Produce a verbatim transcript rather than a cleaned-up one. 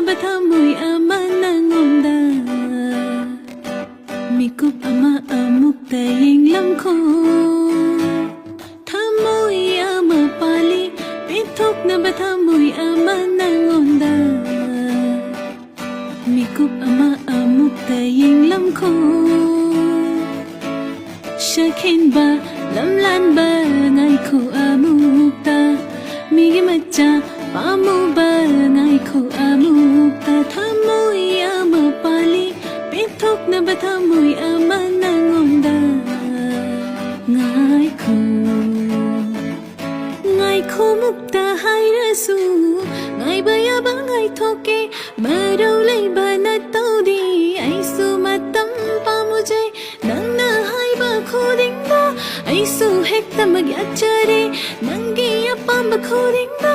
ꯊꯃꯣꯏ ꯑꯃ ꯅꯉꯣꯟꯗ ꯃꯤꯀꯨꯞ ꯑꯃ ꯑꯃꯨꯛꯇ ꯌꯦꯡꯂꯝꯈꯣ꯫ ꯊꯃꯣꯏ ꯑꯃ ꯄꯥꯜꯂꯤ ꯄꯦꯟꯊꯣꯛꯅꯕ ꯊꯃꯣꯏ ꯑꯃ ꯅꯉꯣꯟꯗ ꯃꯤꯀꯨꯞ ꯑꯃ ꯑꯃꯨꯛꯇ ꯌꯦꯡꯂꯝꯈꯣ꯫ ꯁꯛꯍꯦꯟꯕ ꯂꯝꯂꯥꯟꯕ ꯉꯥꯏꯈꯣ ꯑꯃꯨꯛꯇ ꯃꯤꯒꯤ ꯃꯆꯥ ꯄꯥꯝꯃꯨꯕ ꯉꯥꯏꯈꯣ ꯑꯃꯨꯛꯇ ꯊꯃꯣꯏ ꯑꯃ ꯄꯥꯜꯂꯤ ꯄꯦꯟꯊꯣꯛꯅꯕ ꯊꯃꯣꯏ ꯑꯃ ꯅꯉꯣꯟꯗ ꯉꯥꯏꯈꯣ꯫ ꯉꯥꯏꯈꯣ ꯃꯨꯛꯇ ꯍꯥꯏꯔꯁꯨ ꯉꯥꯏꯕ ꯌꯥꯕ ꯉꯥꯏꯊꯣꯛꯀꯦ꯫ ꯃꯔꯧ ꯂꯩꯕ ꯅꯠꯇꯧꯗꯤ ꯑꯩꯁꯨ ꯃꯇꯝ ꯄꯥꯝꯃꯨꯖꯩ꯫ ꯅꯪꯅ ꯍꯥꯏꯕ ꯈꯨꯗꯤꯡꯗ ꯑꯩꯁꯨ ꯍꯦꯛꯇꯃꯛ ꯌꯥꯠꯆꯔꯦ꯫ ꯅꯪꯒꯤ ꯑꯄꯥꯝꯕ ꯈꯨꯗꯤꯡꯗ